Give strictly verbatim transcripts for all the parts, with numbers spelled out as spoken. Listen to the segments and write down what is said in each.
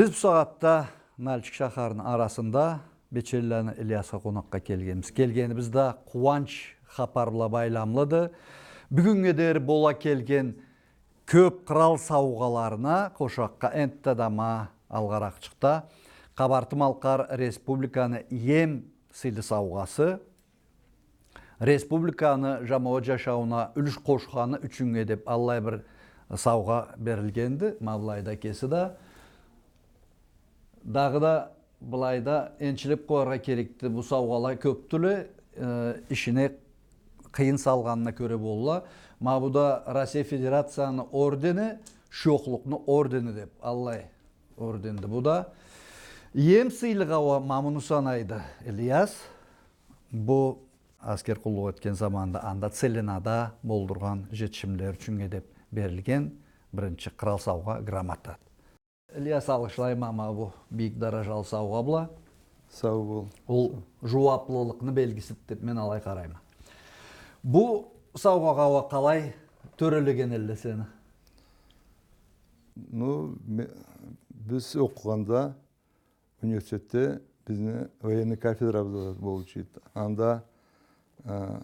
Биз бусагъатда Нальчик шахарны арасында Бечелланы Ильясха къонакъгъа келгенбиз. Келгенибиз да къууанч хапар бла байламлыды. Бюгюннге дери бола келген кёп кърал саугъаларына къошакъгъа энтта да ма алгъаракъчыкъда Къабарты-Малкъар Республиканы эм сыйлы саугъасы, республиканы жамауат жашаууна юлюш къошханы ючюннге деп аллай бир саугъа берилгенди. Ма былайда кеси да. Дагъыда былайда энчилеп къояргъа керекди. Бу саугъала кёпдюле, э, ишине къыйын салгъанына кёре болла. Ма бу да Россия Федерацияны ордени, Шуёхлукъну ордени деп аллай орденди. Бу да эм сыйлыгъа уа ма муну санайды Ильяс. Бу аскер къуллукъ этген заманда анда Целинада болдургъан жетишимлери ючюннге деп берилген биринчи кърал саугъа грамота. Ильяс, алгъышлайма ма бу бийик даражалы саугъа бла. Сау бол. Ол жууаплылыкъны белгиси деп мен алай къарайма. Бу саугъагъа уа къалай тёрелеген элле сени? Ну, ме-, биз окъугъанда университетде бизни военный кафедрабыз болуучу эди. Анда, а,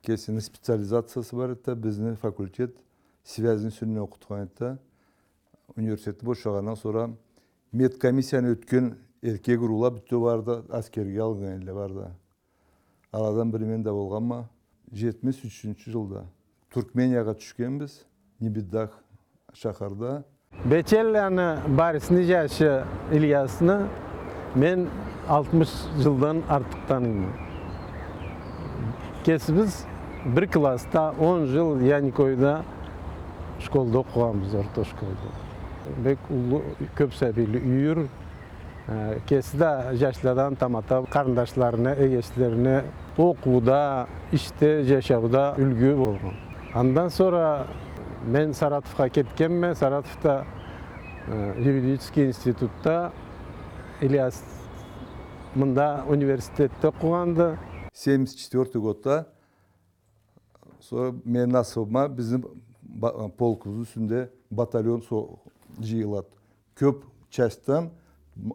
кесини специализациясы бар эди да, бизни факультет связьны юсюнден окъутхан эди да. Университетни бошагъандан сора медкомиссияны ётген эркек уруула бютеу барды, аскерге алыннган элле барды. Аладан бири мен да болгъанма, жетмиш ючюнчю жылда. Туркмениягъа тюшгенбиз, Небиддах шахарда. Бечелланы Борисни жашы Ильясны мен алтмыш жылдан артыкъ таныйма. Кесибиз бир классда он жыл Яникойда школда окъугъанбыз, орта школда. Бек уллу, кёп сабийле юйюр, э, кеси да жашладан тамата къарындашларына, эгечлерине окъууда, ишде, жашауда юлгю болгъан. Андан сора мен Саратовха кетгенме, Саратовда, э, юридический институтда Ильяс мында университетде окъугъанды. Семьдесят четвёртый годда сора мени насыбыма бизни ба-, полкубузну юсюнде батальон со-, жыйылады. Кёп частьдан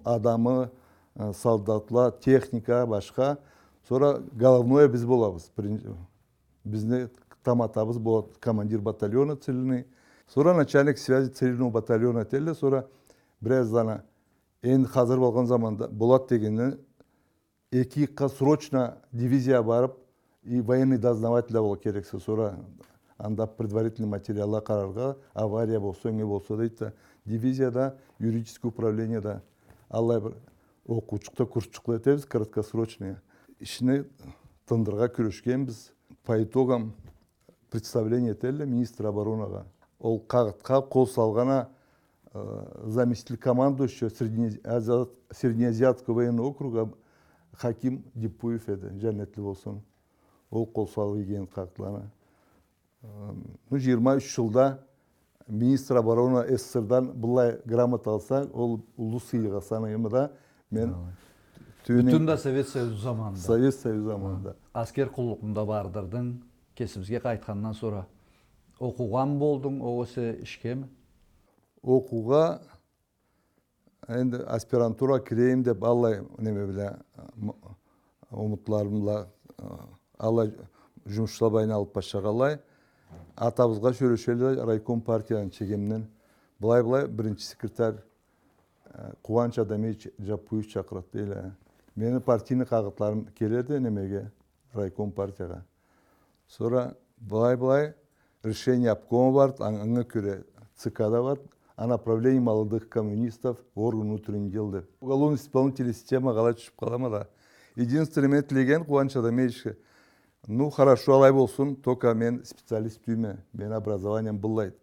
адамы, э, солдатла, техника, башха. Сора головное биз болабыз. Бирин-, бизни таматабыз болат командир батальона цельный. Сора начальник связи цельного батальона этелле. Сора бир аздан энди хазыр болгъан заманда болат дегенде эки ыйыкъгъа срочно дивизиягъа барып, и военный дознаватель да болургъа керексе, сора анда предварительный материалла къараргъа, авария болса, не болса дейди да, дивизияда, юридический управлениеде аллай бир окъуучукъда, курсчукъла этебиз, краткосрочный. Ишни тындырыргъа кюрешгенбиз. По итогам представление этелле министр оборонагъа. Ол къагъытха къол салгъан а, э, заместитель командующего Среднеази-, Среднеазиатского военного округа Хаким Дипуев эди, жаннетли болсун. Ол къол салып ийген къагъытланы. Э, ну, жыйырма юч жылда министр обороны СССР-дан быллай грамота алса, ол уллу сыйлыкъгъа санайма да, мен тюбюнде... Бютюн да Совет Союзу заманында. Совет Союзу заманында. Аскер къуллугъунгу да бардырдынг, кесибизге къайтхандан сора окъугъан болдунг, огъесе ишгеми? Окъуугъа, энди аспирантурагъа кирейим деп, аллай неме бла, м-, умутларым бла, аллай жумушла бла алып башлагъанлай. Атабызгъа сёлешелле райком партиядан, Чегемден. Былай-былай биринчи секретарь, э, Къууанч Адамеевич Джаппуев чакъырады дейле. Мени партийный къагъытларым келеди немеге, райком партиягъа. Сора былай-былай решение обкома барды, ан-, анга кёре ЦК-да барды, о направлении молодых коммунистов в орган внутренних дел деп. Уголовно-исполнительный системагъа алай тюшюп къалама да. Единственный мен тилеген Къууанч Адамеевичге: «Ну, хорошо, алай болсун, только мен специалист тюйюлме, мени образованием быллайды.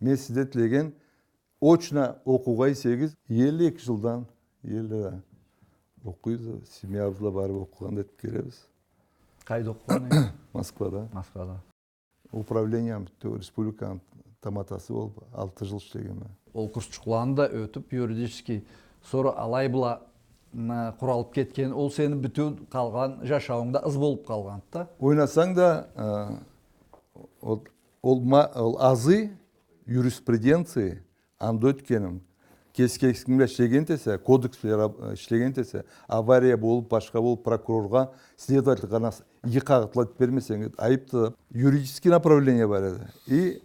Мен сизде тилеген очно окъуугъа ийсегиз». Элли эки жылдан, элли да окъуйбуз, семьябыз бла барып окъугъан да этип келебиз. Къайда окъугъан эдинг? Москвада. Москвада. Управлениени бютеу республиканы таматасы болуп алты жыл ишлегенме. Ол курсчукъланы да ётюп, юридический, сора алай бла, м, къуралып кетген, ол сени бютеу къалгъан жашауунгда ыз болуп къалгъанды да. Ойнасанг да, э, ол, ол ма-, ол азый юриспруденция, анда ётгеним, Кеси кесинг бла ишлеген этесе, кодекс бла раб-, ишлеген этесе, авария болуп, башха болуп, прокуроргъа, следовательге нас-, иги къагъытла этип бермесенг, айыпды. Юридический направление бар эди. И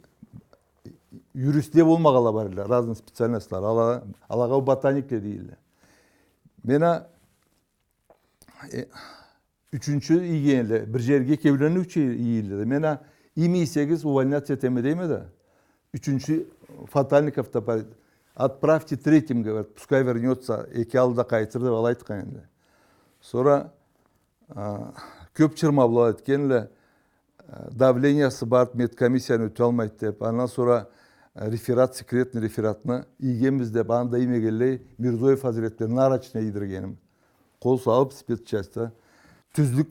юристле болмагъанла бар эдиле, разный специальностьла. Ала-, алагъа ботаникле дейдиле. Мен а, э, ючюнчю ийгенле, бир жерге кеулениучю ийгенле. Мен а, иймей эсегиз, увольняться этеме дейме да. Ючюнчю Фатальников да бар. Отправьте третьим, говорит, пускай вернётся, эки аллы да къайтыр деп алай айтхан эди. Сора, а, кёп чырмаулала этгенле, э, давлениясы бар, медкомиссияны ёталмайды деп. Андан сора, э, реферат, секретный рефератны ийгенбиз деп, аны да иймегенлей, Мирзоев хазретле нарочно ийдиргеним. Къол салып спецчастьда. Тюзлюк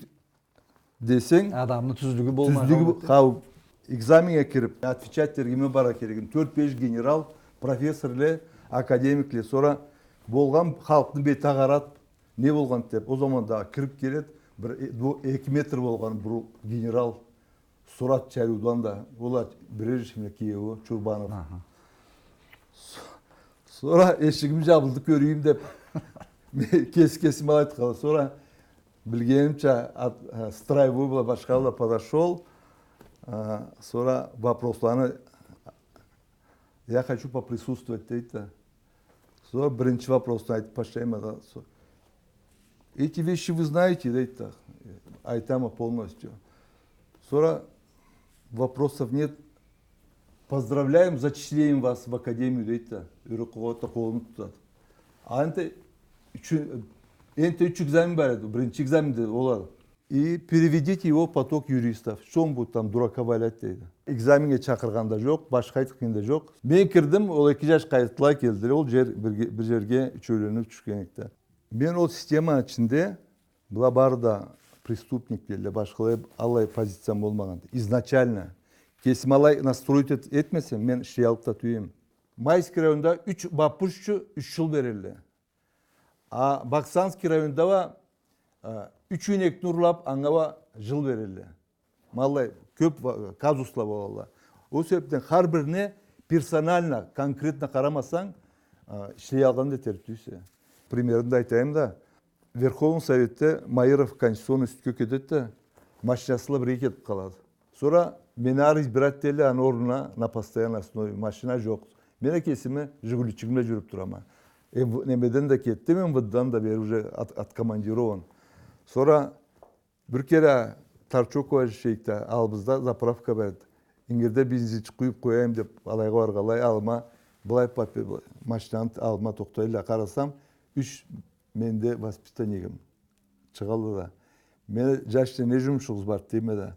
десенг, адамны тюзлюгю болмай тюзлюгю къалды. Хау, экзаменге кирип, отвечать этирге мен бара келген. Тёрт-беш генерал, профессорле, академикле, сора болгъан халкъны бети агъарат, не болгъан деп. Ол заманда кирип келет, бир э-, бу эки метр болгъан бир генерал, сурат чариудан да, ол а бирер ишимле киеую, Чурбанов. Аха. С-, сора эшигим жабылды, кёрейим деп, кеси кесиме алай айтханлай. Сора билгенимча, от-, э, строевой бла, башха бла подошёл. Э, сора вопросланы: «Я хочу поприсутствовать», — дейди да. Сора биринчи вопросну айтып башлайма да. Со-, «Эти вещи вы знаете?» — дейди да. Айтама полностью. Сора: «Вопросов нет. Поздравляем с зачислением вас в академию», — дейди да. Юрюп къолуну тутады. А энтда ючю-, энтда юч экзамен бар эди. Биринчи экзаменде олар: «И переведите его в поток юристов. Что он будет там дурака валять?» — дейди. Экзаменге чакъыргъан да жокъ, башха айтхан да жокъ. Мен кирдим, ол эки жаш къайтдыла, келдиле. Ол жер, бир, бир жерге ючеуленип тюшген эдик да. Мен ол системаны ичинде была бары да преступник дейдиле, башхалай, аллай позициям болмагъанды. Изначально. Кесими алай настроить эт-, этмесем, мен ишлеяллыкъ да тюйюлме. Майский районда юч бапушчу юч жыл берелле. А Баксанский районда уа, а, юч ийнекни урлап, анга уа жыл берелле. Ма аллай кёп ва-, казусла болалла. Ол себепден хар бирине персонально, конкретно къарамасанг, а, ишлеялгъан да этерик тюйюлсе. Примерин да айтайым да, Верховный Советде Маиров конституционный сюдге кетеди да, машинасы бла бирге кетип къалады. Сора мени ары избирать этелле, аны орнуна на постоянной основе, машина жокъ. Мен а кесими жигуличигим бла жюрюп турама. Э, в-, немеден да кетдим, МВД-дан да бери уже от-, откомандирован. Сора бир кере Торчок уа жашайыкъ да, аллыбызда заправка бар эди. Ингирде бензинчик къуюп къояйым деп, алайгъа баргъанлай, аллыма былай папе-, машинаны аллыма тохтайла, къарасам, юч менде воспитаннигим чыгъалла да. Мен, «Жашла, не жумушугъуз барды?» — дейме да.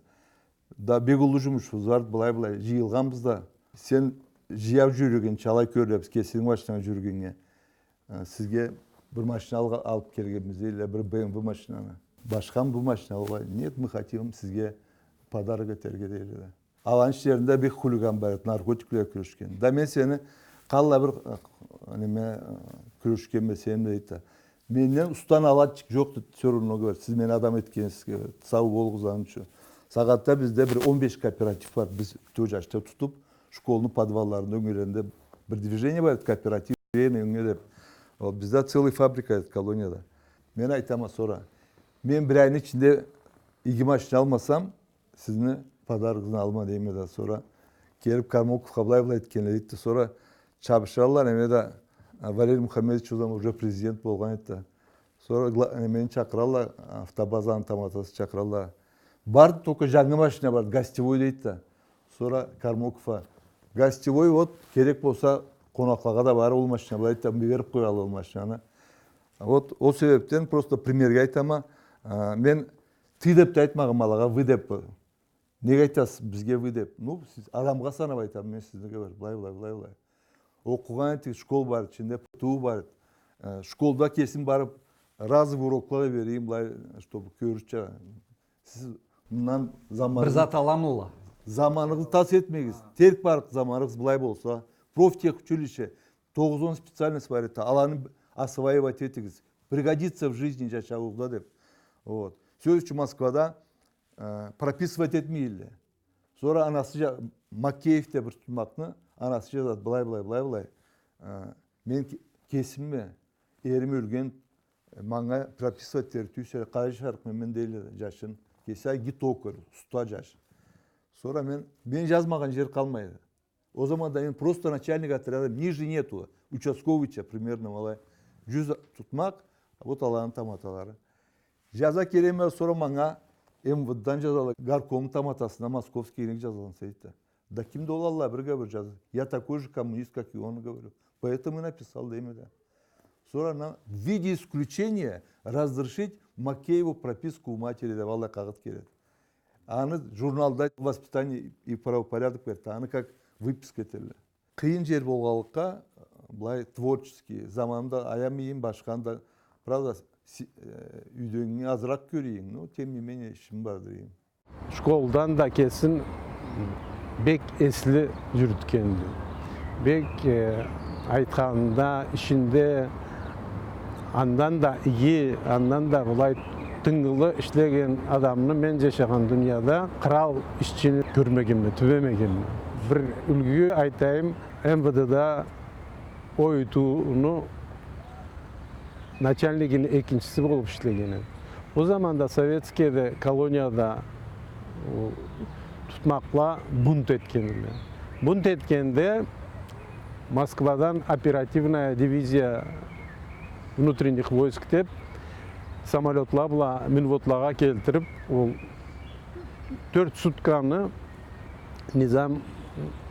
«Да бек уллу жумушубуз барды, былай-былай жыйылгъанбыз да. Сен жаяу жюрюгенча алай кёрюлебиз, кесинг машинанг жюрюгеннге. Э, сизге бир машина алгъа-, алып келгенбиз», — дейдиле, бир Б М В машинаны. «Башхамы бу машина?» — «Алай». «Нет, мы хотим сизге подарок этерге», — дейдиле. Аланы ичлеринде бир хулиган бар эди, наркотик бла кюрешген. «Да мен сени къаллай бир, э, неме, э, кюрешгенме сени бла», — дейди да. «Менден устан алачыкъ жокъду, всё равно, говорит, сиз мени адам этгенсиз, говорит. Сау болугъуз аны ючюн». Сагъатда бизде бир он беш кооператив бар, биз тёжашда тутуп, школну подвалларында, ёнгелеринде бир движение бар эди, кооператив «Время» ёнге деп. Ол бизде целый фабрика эди колонияда. Мен айтама сора: «Мен бир айны ичинде иги машина алмасам, сизни подарогугъузну алма», — дейме да. Сора келип Кармоковха былай-былай этгенле дейди да. Сора чабышалла, неме да, а, Валерий Мухамедович ол заман уже президент болгъан эди да. Сора гла-, э, мени чакъыралла, автобазаны таматасы чакъыралла. «Барды, только жангы машина барды, гостевой», — дейди да. Сора Кармоковха: «Гостевой, вот, керек болса, къонакълагъа да барыр ол машина бла», — дейди да, берип къоялла ол машинаны. Вот, ол себепден просто примерге айтама, а, мен «ты» деп да айтмагъанма алагъа, «вы» деп. «Неге айтасыз бизге «вы» деп?» «Ну, сиз адамгъа санап айтама мен сизге, былай, былай, былай, былай. Окъугъан этигиз, школ бар ичинде, П Т У бар. Э, школда кесим барып, разовый урокла да берейим, былай, чтобы кёрюрча. Сиз мындан заманыгъыз, бир зат аламылла, заманыгъызны тас этмегиз. Терк барып заманыгъыз былай болса, профтехучилище, тогъуз-он специальность бар эди, аланы осваивать этигиз. Пригодится в жизни, жашауугъузда», — деп. Вот. Сёз ючюн, Москвада э, прописывать этмей эдиле. Сора анасы жа-, Макеев деп бир тутмакъны анасы жазады, былай, былай, былай, былай. Э, мен ке-, Кесими, эрим ёлген, э, манга прописывать этерик тюйюлсе, къалай жашарыкъма мен, дейле, жашын. Кеси иги токарь, уста жаш. Сора мен, мен жазмагъан жер къалмайды. Ол заманда мен просто начальник отряда, ниже нету, участковыйча примерно, ма алай. Жюз тутмакъ, вот аланы таматалары. Жаза келеме, сора манга М В Д-дан жазалла, горкомну таматасына московский ийнек жазгъанса, дейди. Да кимди ол, Аллах бирге бир жаза. Я такой же коммунист, как и он, говорю. Поэтому и написал, дейме да. Сора андан в виде исключения разрешить Макееву прописку у матери деп аллай къагъыт келеди. Аны журналда «Воспитание и правопорядок» берди. Аны как выписка этелле. Къыйын жер болгъанлыкъгъа, былай творческий, заманымы да аямайым, башханы да, правда, си-, э, юйдегингни азыракъ кёрейим, но тем не менее ишим барды дейим. Школдан да кесин бек эсли жюрютгенди. Бек, э, айтханында, ишинде андан да иги, андан да былай тынгылы ишлеген адамны мен жашагъан дунияда кърал ишчини кёрмегенме, тюбемегенме. Бир юлгю айтайым, М В Д-да ойтууну начальнигини экинчиси болуп ишлеген эди. Ол заманда Советскийде, колонияда, о, тутмакъла бунт этгендиле. Бунт этгенде Москвадан оперативная дивизия внутренних войск деп самолётла бла Минводлагъа келтирип, ол тёрт сутканы низам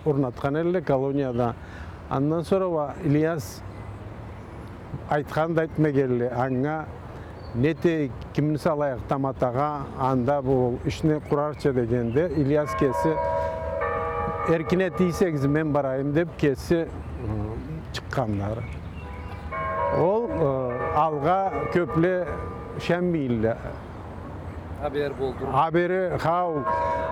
орнатхан эдиле колонияда. Андан сора уа Ильяс айтхан да этмегенле, анга не этейик, кимни салайыкъ таматагъа, анда бу ишни къурарча дегенде, Ильяс кеси, эркин эте эсегиз, мен барайым деп кеси, ы, чыкъгъанлары. Ол, ы, алгъа кёпле ышанмайдыла. Хапар болдур. Хапары, хау,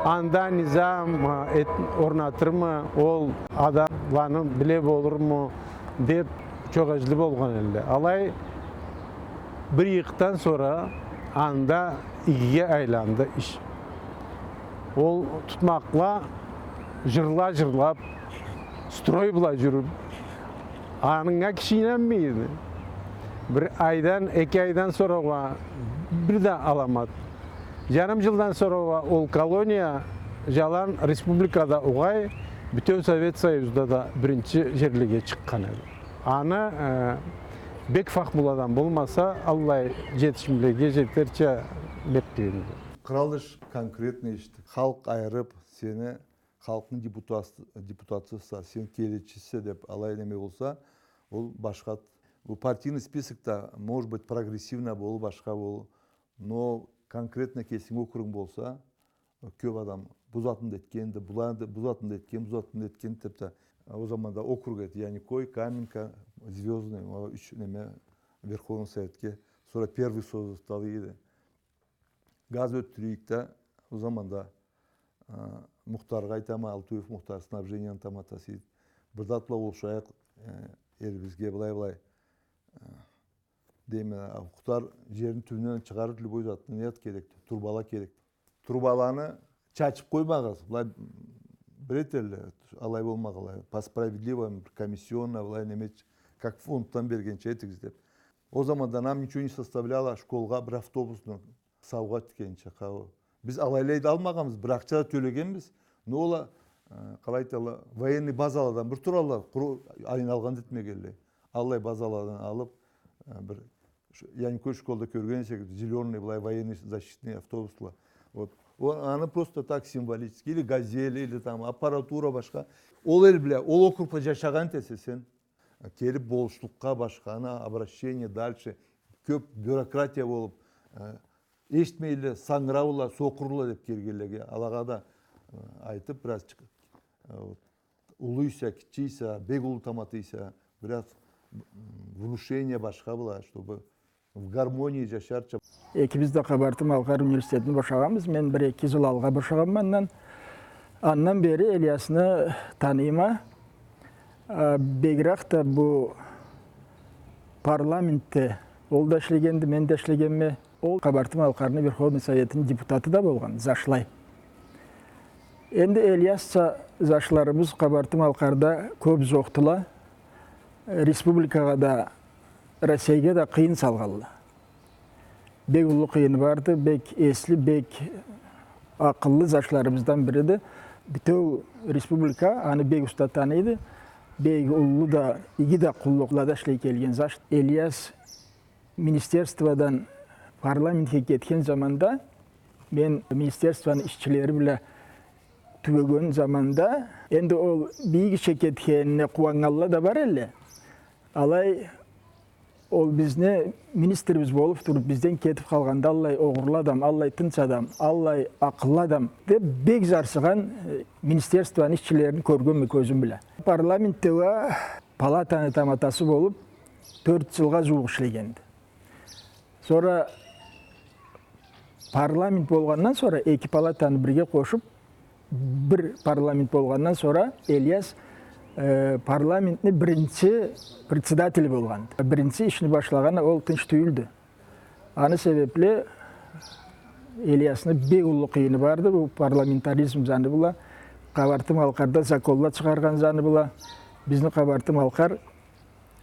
анда низам, э, эт-, орнатырмы, ол адамланы биле болурму деп чогъежли болгъан эдиле. Алай бир ыйыкъдан сора анда игиге айланды иш. Ол тутмакъла жырла жырлап, строй бла жюрюп, анга киши ийнанмайды. Бир айдан, эки айдан сора уа бир да аламат. Жарым жылдан сора уа ол колония жалан республикада угъай, бютеу Совет Союзда да биринчи жерлеге чыкъгъан эди. Аны, э, бек фахмулу адам болмаса, аллай жетишимлеге жетерча бек къыйын эди. Кърал иш конкретный ишди. Халкъ айырып, сени халкъны депутатс-, депутатысыса, сен келечисисе деп алай неме болса, ол башха. Бу партийный списокда, может быть, прогрессивно болур, башха болур. Но конкретно кесинги округунг болса, кёп адам бу затын да этгенди, былай да, бу затын да этген, бу затын да этген деп да, ол заманда округ эди, Яникой, Каменка, Звёздный, о, юч неме, Верховный Советге, сора первый созывда эди. Газ ётдюрюйюк да, ол заманда, а, Мухтаргъа айтама, Алтуев Мухтар, снабжениени таматасы эди. Бир зат бла болушайыкъ, э, элибизге былай-былай, э, дейме, а, Мухтар, жерни тюбюнден чыгъарыр любой затны, не зат керекди? Турбала керекди. Турбаланы чачып къоймагъыз, былай, бир этелле, алай болмагъанлай, по справедливому, комиссионно, былай неме, как фонддан бергенча этигиз деп. Ол заманда нам ничего не составляло, школгъа бир автобусну саугъа этгенча, хау. Биз алайлай да алмагъанбыз, бир акъча да тёлегенбиз. Но ол а, э, къалай айталла, военный базаладан бир туралла, къуру айналгъан да этмегенлей. Аллай базаладан алып, э, бир ш-, Яникой школда кёрген эсек, зелёный, былай, военный защитный автобусла. Вот. Ол, аны просто так символически, или «Газель», или там аппаратура башха. Ол эл бла, ол округда жашагъан этесе сен. Келип болушлукъгъа, башханы, обращение дальше, кёп бюрократия болуп, э, эшитмейле, сангыраула, сокъурла деп келгенлеге, алагъа да, э, айтып, бир аз чыкъ-, э, вот, уллуйса, киччийсе, бек уллу таматыйса, бир аз, м, внушение башха бла, чтобы в гармонии жашарча. Экибиз да Къабарты-Малкъар университетин бошагъанбыз. Мен бир-эки жыл алгъа бошагъанма андан. Андан бери Ильясны таныйма. А, бегирек да бу парламентде ол да ишлегенди, мен да ишлегенме. Ол Къабарты-Малкъарны Верховный Советини депутаты да болгъан, зашлай. Энди Ильясча зашларыбыз Къабарты-Малкъарда кёп жокъдула. Республикагъа да, Россейге да къыйын салгъанла. Бек уллу къыйыны барды, бек эсли, бек акъыллы зачларыбыздан бириди. Бютеу республика аны бек уста таныйды. Бек уллу да, иги да къуллукълада ишлей келген зат. Ильяс министерстводан парламентге кетген заманда, мен министерствону ишчилери бла тюбеген заманда, энди ол бийик ишге кетгенине къууаннганла да бар элле. Алай, ол бизни министрибиз болуп туруп, бизден кетип къалгъанда, аллай огъурлу адам, аллай тынч адам, аллай акъыллы адам деп, бек зарсыгъан, э, министерствону ишчилерин кёргенме кёзюм бла. Парламентде уа палатаны таматасы болуп, тёрт джылгъа джууукъ ишлегенди. Сора парламент болгъандан сора, эки палатаны бирге къошуп, бир парламент болгъандан сора Ильяс, э, парламентни биринчи председатели болгъанды. Биринчи ишни башлагъаны ол тынч тюйюлдю. Аны себепли Ильясны бек уллу къыйыны барды. Бу парламентаризм заны бла, Къабарты-Малкъарда законла чыгъаргъан заны бла, бизни Къабарты-Малкъар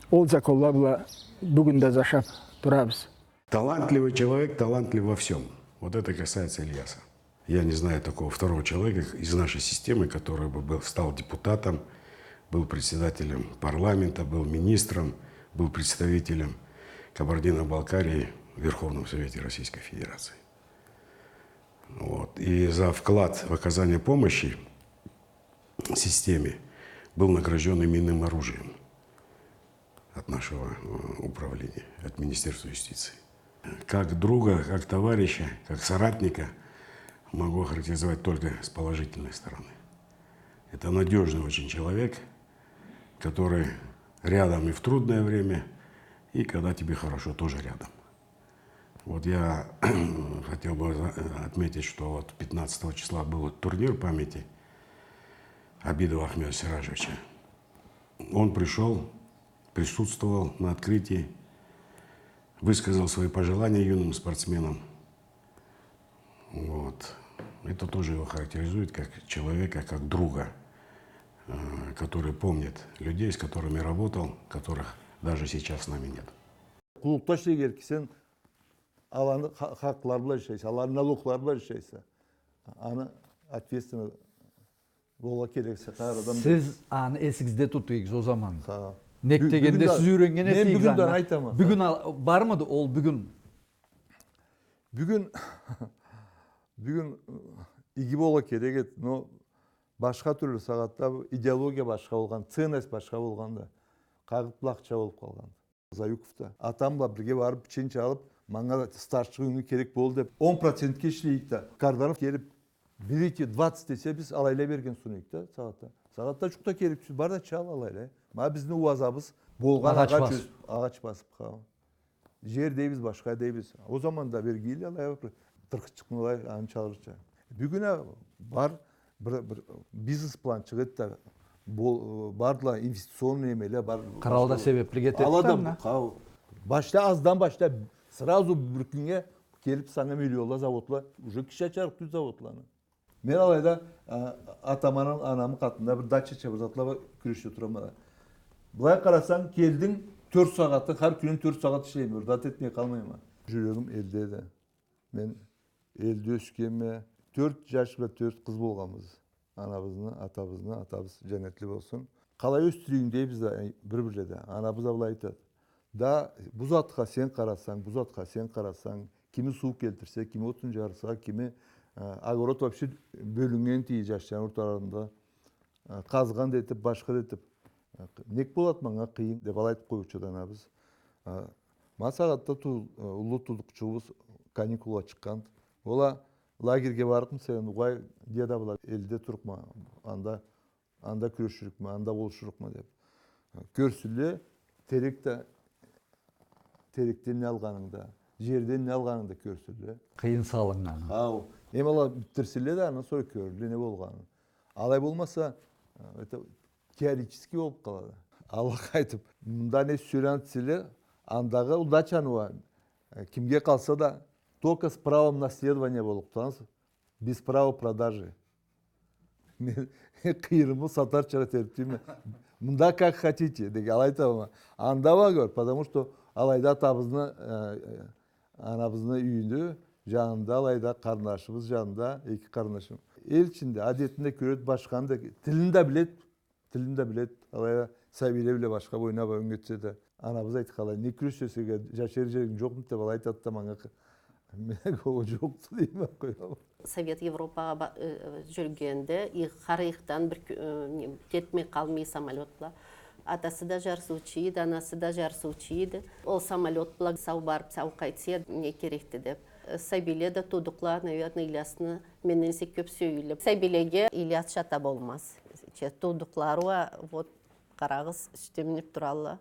ол законла бла бюгюн да зашап турабыз. Талантливый человек, талантлив во всём. Вот это касается Ильяса. Я не знаю такого второго человека из нашей системы, который бы был, стал депутатом, был председателем парламента, был министром, был представителем Кабардино-Балкарии в Верховном Совете Российской Федерации. Вот. И за вклад в оказание помощи системе был награждён именным оружием от нашего, э, управления, от Министерства юстиции. Как друга, как товарища, как соратника могу охарактеризовать только с положительной стороны. Это надёжный очень человек, который рядом и в трудное время, и когда тебе хорошо, тоже рядом. Вот я хотел бы за-, отметить, что вот пятнадцатого числа был турнир памяти Абидова Ахмеда Сиражевича. Он пришёл, присутствовал на открытии, высказал свои пожелания юным спортсменам. Вот. Это тоже его характеризует как человека, как друга, э, который помнит людей, с которыми работал, которых даже сейчас с нами нет. Къуллукъда ишлей келген киши, сен аланы ха-, хакълары бла ишлейсе, аланы налоглары бла ишлейсе, аны ответственно болургъа керексе, къайры адам. Сиз аны эсигизде тутугъуз ол заман. Ха. Нек дегенде, сиз юйреннген этигиз аны. Мен бюгюн да айтама. Бюгюн ал-, бармыды ол бюгюн? Бюгюн, бюгюн, э, иги болургъа керек эди, но башха тюрлю сагъатда бу идеология башха болгъан, ценность башха болгъан да, къагъыт бла акъча болуп къалгъан. Заюков да. Атам бла бирге барып, печенье алып, манга да старший юйюнге керек болду деп, он процентге ишлейик да. Карданов келип, берите двадцать десе, биз алайла берген сунуйукъ да сагъатда. Сагъатда джукъ да керек тюл, бар да чал алайла. Ма бизни уазабыз болгъан агъач басып. Агъач басып, ха. Джер дейбиз, башха дейбиз. Ол заманда бергиле алай, тыркъычыкъны алай, аны чалырча. Бюгюн а бар, бир, бир бизнес план чыгъады да, бол-, бардыла инвестиционный немеле бар. Къаралда себепли кетеди да. Башда аздан башла, сразу бир кюннге келип санга миллионла заводла, уже киши ачарыкъ тюл заводланы. Мен алайда, а, атамы, анамы къатында бир дачача бир затла бла кюрешип турама да. Былай къарасанг, келдинг, тёрт сагъаты, хар кюнюм тёрт сагъат ишлейме, бир зат этмей къалмайма. Джюрегим элде да. Мен элде ёсгенме, тёрт джаш бла тёрт къыз болгъанбыз. Анабызны, атабызны, атабыз джаннетли болсун. Къалай ёсдюрюгюнг дейбиз да, э, бир-бирле да. Анабыз да былай айтады. Да, бу затха сен къарасанг, бу затха сен къарасанг, кими суу келтирсе, кими отун джарса, кими, э, огород вообще бёлюннген тюйюл джашланы орталарында, э, къазгъан да этип, башха да этип, э, нек болады манга къыйын деп алай айтып къоюучу эди анабыз. Э, ма сагъатда ту-, э, уллу туудукъчугъубуз каникулгъа чыкъгъанды. Ол а лагерьге барыкъмыса, сен угъай, деда бла элде турукъма, анда Анда кюреширикме, анда болушурукъма деп. Кёрсюнле, терек да, терекден не алгъанынгы да, джерден не алгъанынгы да кёрсюнле. Къыйын салыннганы. Хау. Эм ала битдирсинле да, андан сора кёрле не болгъанын. Алай болмаса, это теоретический болуп къалады. Аллах айтып, мында не сёлен этсенле, андагъы удачаны уа, э, кимге къалса да, только с правом наследования болуп къаласыз. Без права продажи. Мен къыйырымы сатарча этерик тюйюлме. Мында как хотите, деген, алай айтама. Анда уа кёр, потому что алайда атабызны, э, э, анабызны юйюню жанында, алайда къарнашыбыз жанында, эки къарнашым. Эл ичинде, адетин да кёрет, башханы да, тилин да билет, тилин да билет. Алай а сабийле бла башха бла ойнап, оюн этсе да. Анабыз айтханлай, не кюрешесе да, жашар жеринг жокъму деп, алай айтады да манга. Мен ол жокъду дейме, къояма. Совет Европагъа ба-, э, жюрюгенде, их-, хар ихдан бир кю-, э, не, кетмей къалмай самолёт бла. Атасы да жарсыучу эди, анасы да жарсыучу эди. Ол самолёт бла сау барып, сау къайтса, не керекди деп. Э, сабийле да, туудукъла, наверное, Ильясны менден эсе кёп сюелле. Сабийлеге Ильяс ата болмаз. Че, туудукълары уа, вот, къарагъыз, юсюне минип туралла.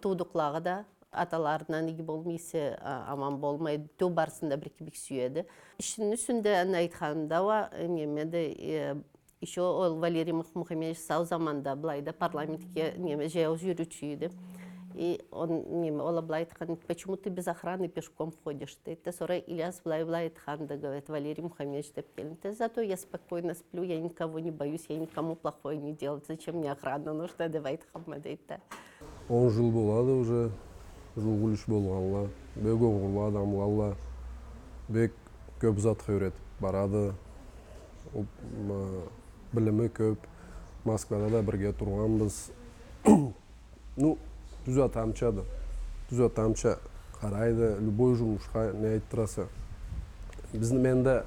Туудукълагъа да аталарындан иги болмай эсе, а, аман болмайды. Туу барысын да бир кибик сюеди. Ишини юсюнде айтханымда уа, э, неме да, э, ещё ол Валерий Мух-, Мухамедович сау заманда былайда парламентге, неме, жаяу жюрюучю эди. И он, неме, ол а былай айтхан: «Почему ты без охраны пешком ходишь?» — дейди да. Сора Ильяс былай, былай айтханды, говорит, Валерий Мухамедович деп келинди. «Зато я спокойно сплю, я никого не боюсь, я никому плохое не делала. Зачем мне охрана нужна?» — деп айтханма, дейди да. Он жыл болады уже, жууукъ иш болгъанла. Бек огъурлу адамлалла. Бек кёп затха юйретип барады. О, ма, билими кёп. Москвада да бирге тургъанбыз. Ну, тюз атамчады. Тюз атамча къарайды, любой жумушха не айтдыраса. Бизни, мен да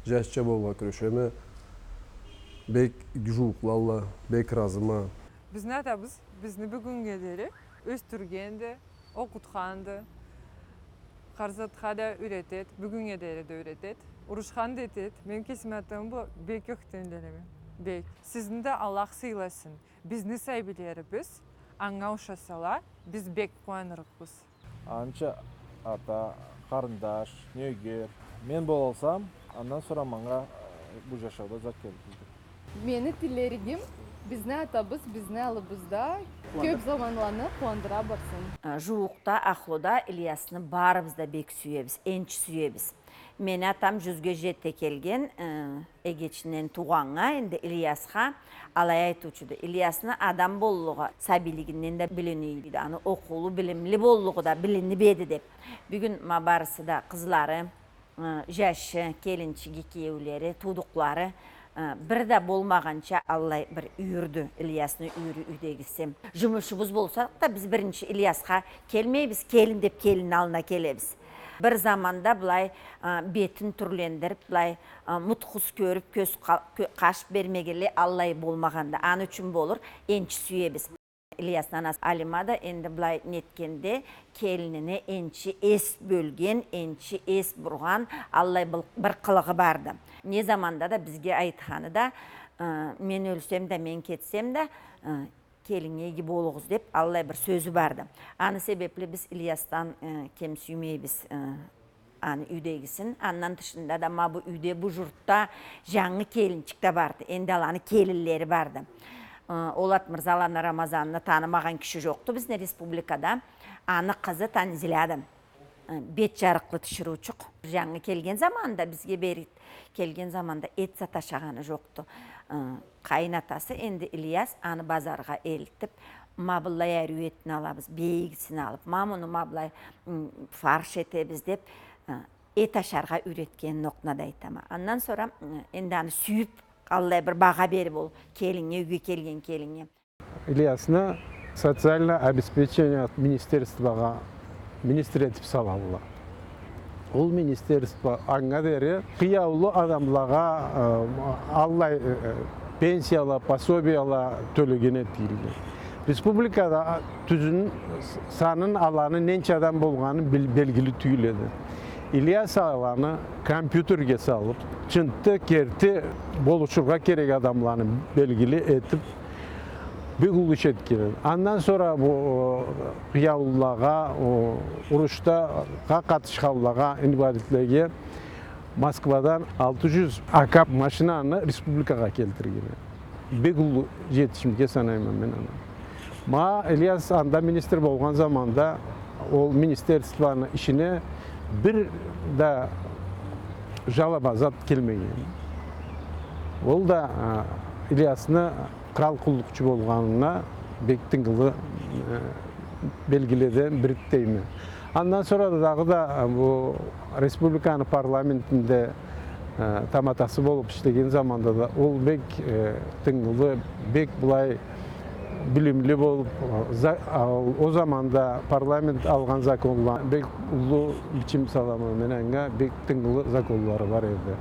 жашча болургъа кюрешеме. Бек жууукълалла, бек ыразыма. Бизни атабыз бизни бюгюннге дери ёсдюргенди, окъутханды. Хар затха да юйретед, бюгюннге дери да юйретед. Урушхан да этед. Мен кесими атам бла бек ёхтенлениме. Бек. Сизни да Аллах сыйласын. Бизни сабийлерибиз анга ушасала, биз бек къууанырыкъбыз. Анча ата, къарындаш, нёгер. Мен болалсам, андан сора манга, э, бу жашауда зат келтирди. Мени тилеригим, бизни атабыз бизни аллыбызда кёп заманланы къууандыра барсын. Э, жууукъда, Ахлуда Ильясны барыбыз да бек сюебиз, энчи сюебиз. Мени атам жюзге жете келген, э, эгечинден туугъаннга, энди Ильясха алай айтыучуду. Ильясны адам боллугъу сабийлигинден да билинип эди. Аны окъуулу, билимли боллугъу да билинип эди деп. Бюгюн ма барысы да къызлары, э, жашы, келинчиги, киеулери, туудукълары, э, бир да болмагъанча аллай бир юйюрдю, Ильясны юйюрю, юйдегиси. Жумушубуз болса да, биз биринчи Ильясха келмейбиз, келин деп келинни аллына келебиз. Бир заманда былай, а, бетин тюрлендирип, былай, а, мутхус кёрюп, кёз ка-, кё-, къаш бермегенлей аллай болмагъанды. Аны ючюн болур, энчи сюебиз. Ильясны анасы Алима да энди былай нетгенде, келинине энчи эс бёлген, энчи эс бургъан, аллай бир, бир къылыгъы барды. Не заманда да бизге айтханы да, а, мен ёлсем да, мен кетсем да, а, келиннге иги болугъуз деп, аллай бир сёзю барды. Аны себепли биз Ильясдан, э, кем сюймейбиз, э, аны юйдегисин. Андан тышында да ма бу юйде, бу журтда жангы келинчик да барды. Энди аланы келинлери барды. Э, ол Атмырзаланы, Рамазанны танымагъан киши жокъду бизни республикада. Аны къызы Танзиляды. Э, бет жарыкълы тиширыучукъ. Жангы келген заманда, бизге бери келген заманда эт зат ашагъаны жокъду. Э, къайын атасы энди Ильяс аны базаргъа элтип, ма быллай ариу этни алабыз, бегисин алып, ма муну ма былай, м, фарш этебиз деп, э, эт ашаргъа юйретгенин окъуна да айтама. Андан сора, м, энди аны сюйюп, аллай бир багъа берип ол келиннге, юйге келген келиннге. Ильясны социальное обеспечение министерствогъа министр этип салалла. Ол министерство анга дери къыяулу адамлагъа, э, аллай, э, пенсияла, пособияла тёлеген этилди. Республикада тюзюн, санын аланы, ненча адам болгъаны бел-, белгили тюйюл эди. Ильяс аланы компьютерге салып, чынтты, керти болушургъа керек адамланы белгили этип, бек уллу иш этген. Андан сора бу, э, къыяулулагъа, о, урушда къатышханлагъа, инвалидлеге Москвадан алты жюз АК машинаны республикагъа келтирген. Бек уллу жетишимге санайма мен аны. Ма Ильяс анда министр болгъан заманда ол министерствону ишине бир да жалоба зат келмеген. Ол да, а, Ильясны кърал къуллукъчу болгъанына Бек тынгылы, э, белгиледен бириди дейме. Андан сора да дагъыда, э, бу республиканы парламентинде, э, таматасы болуп ишлеген заманда да ол бек, э, тынгылы, бек былай билимли болуп, э, за-, а, ол заманда парламент алгъан законла бек уллу бичим салама мен анга, бек тынгылы законлары бар эди.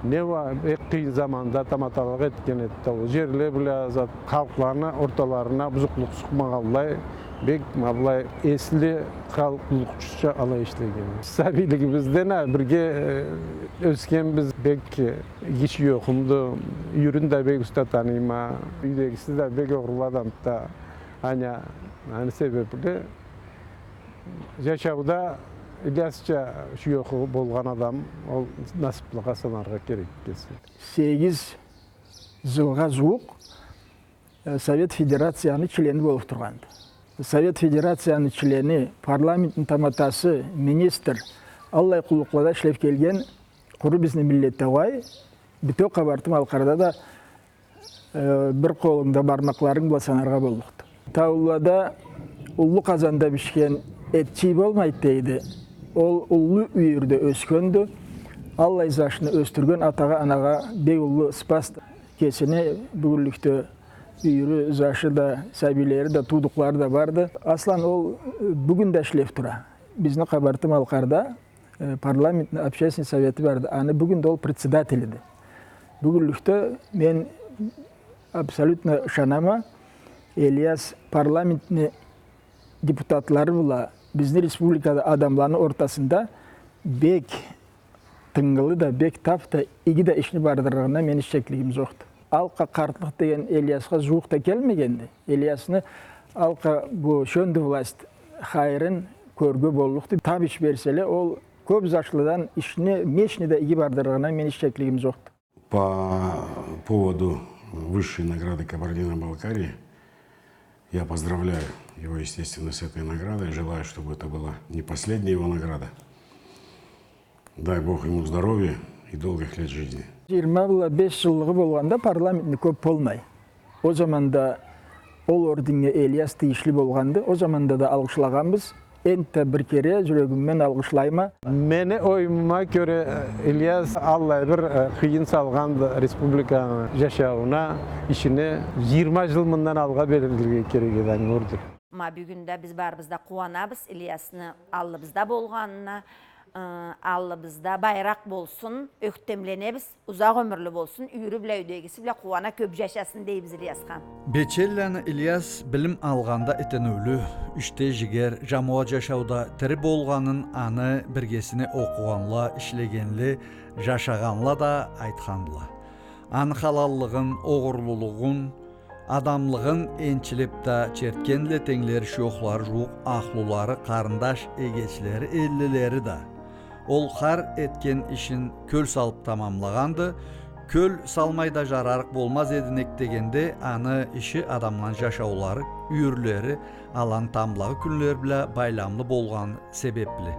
Не уа бек къыйын заманда таматалыкъ этген эди да, ол жерле бла зат, халкъланы орталарына бузукълукъ сукъмагъанлай, бек ма былай эсли кърал къуллукъчусуча алай ишлеген. Сабийлигибизден а бирге, э, ёсгенбиз, бек, э, иги шуёхумду, юйюрюн да бек уста таныйма, юйдегиси да бек огъурлу адамды да, аны, аны себепли жашауда Ильясча шуёху болгъан адам ол насыплыгъа санаргъа керек кеси. Сегиз жылгъа жууукъ, э, Совет Федерацияны члени болуп тургъанды. Совет Федерацияны члени, парламентни таматасы, министр, аллай къуллукълада ишлеп келген къуру бизни миллетде уа, бютеу Къабарты-Малкъарда да, э, бир къолунгда бармакъларынг бла санаргъа боллукъду. Таулулада уллу къазанда бишген эт чий болмайды дейди. Ол уллу юйюрде ёсгенди. Аллай жашны ёсдюрген атагъа, анагъа бек уллу ыспасды. Кесини бюгюнлюкде юйюрю, жашы да, сабийлери да, туудукълары да барды. Аслан ол, э, бюгюн да ишлеп тура. Бизни Къабарты-Малкъарда, э, парламентни общественный совети барды. Аны бюгюн да ол председателиди. Бюгюнлюкде мен абсолютно ышанама, Ильяс парламентни депутатлары бла бизни республикада адамланы ортасында бек тынгылы да, бек тап да, иги да ишни бардырырына мени шеклигим жокъду. Алкъа къартлыкъ деген Ильясха жууукъ да келмегенди. Ильясны алкъа бу шёндю власть хайырын кёрюрге боллукъду. Тап иш берселе, ол кёп жашлыдан ишни, мешни да иги бардырырына мени шеклигим жокъду. По поводу высшей награды Кабардино-Балкарии, я поздравляю его, естественно, с этой наградой. Желаю, чтобы это была не последняя его награда. Дай Бог ему здоровья и долгих лет жизни. Жыйырма бла беш жыллыгъы болгъанда парламентни кёп болмай. Ол заманда ол орденнге Ильяс тийишли болгъанды. Ол заманда да алгъышлагъанбыз. Энтта бир кере жюрегимден алгъышлайма. Мени оюмума кёре, э, Ильяс аллай бир, э, къыйын салгъанды республиканы жашаууна, ишине. Жыйырма жыл мындан алгъа берилирге керек эди анга орден. Ма бюгюн да биз барыбыз да къууанабыз Ильясны аллыбызда болгъанына. Э, аллыбызда байракъ болсун, ёхтемленебиз, узакъ ёмюрлю болсун, юйюрю бла, юйдегиси бла къууана кёп жашасын дейбиз Ильясха. Бечелланы Ильяс билим алгъанда этениулю, ишде жигер, жамауат жашауда тири болгъанын аны биргесине окъугъанла, ишлегенле, жашагъанла да айтхандыла. Аны халаллыгъын, огъурлулугъун, адамлыгъын энчилеп да чертгендиле тенглери, шуёхлары жууукъ ахлулары, къарындаш эгечлери, эллилери да. Ол хар этген ишин кёл салып тамамлагъанды. Кёл салмай да жарарыкъ болмаз эдинг дегенде, аны иши адамланы жашаулары, юйюрлери, аланы тамблагъы кюнлери бла байламлы болгъаны себепли.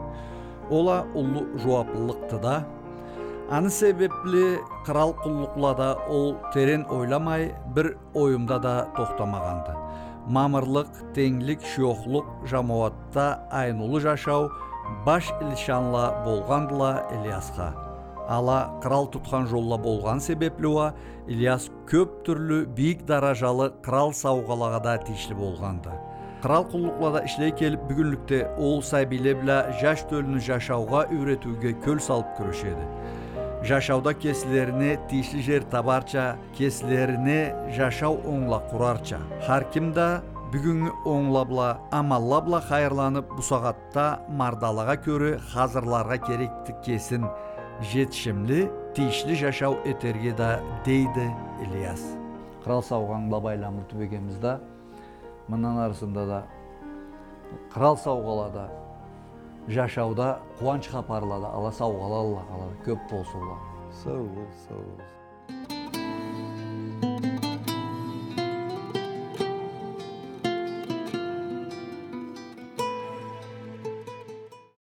Ол а уллу жууаплылыкъды да. Аны себепли кърал къуллукълада ол терен ойламай, бир оюмда да тохтамагъанды. Мамырлыкъ, тенглик, шуёхлукъ, жамауатда айнулу жашау баш ильшанла болгъандыла Ильясха. Ала кърал тутхан жолла болгъаны себепли уа Ильяс кёп тюрлю бийик даражалы кърал саугъалагъа да тийишли болгъанды. Кърал къуллукълада ишлей келип, бюгюнлюкде ол сабийле бла жаш тёлюню жашаугъа юйретиуге кёл салып кюрешеди. Жашауда кеслерине тийишли жер табарча, кеслерине жашау онглакъ къурарча. Хар ким да бюгюннгю онгла бла, амалла бла хайырланып, бусагъатда мардалагъа кёре хазырларгъа керекди кесин, жетишимли, тийишли жашау этерге да дейди Ильяс. Кърал саугъанг бла байламлы тюбегенибизде, мындан арысында да кърал саугъалада, жашауда къууанч хапарла да, ала саугъалала къалады, кёп болсунла. Сау бол, сау бол.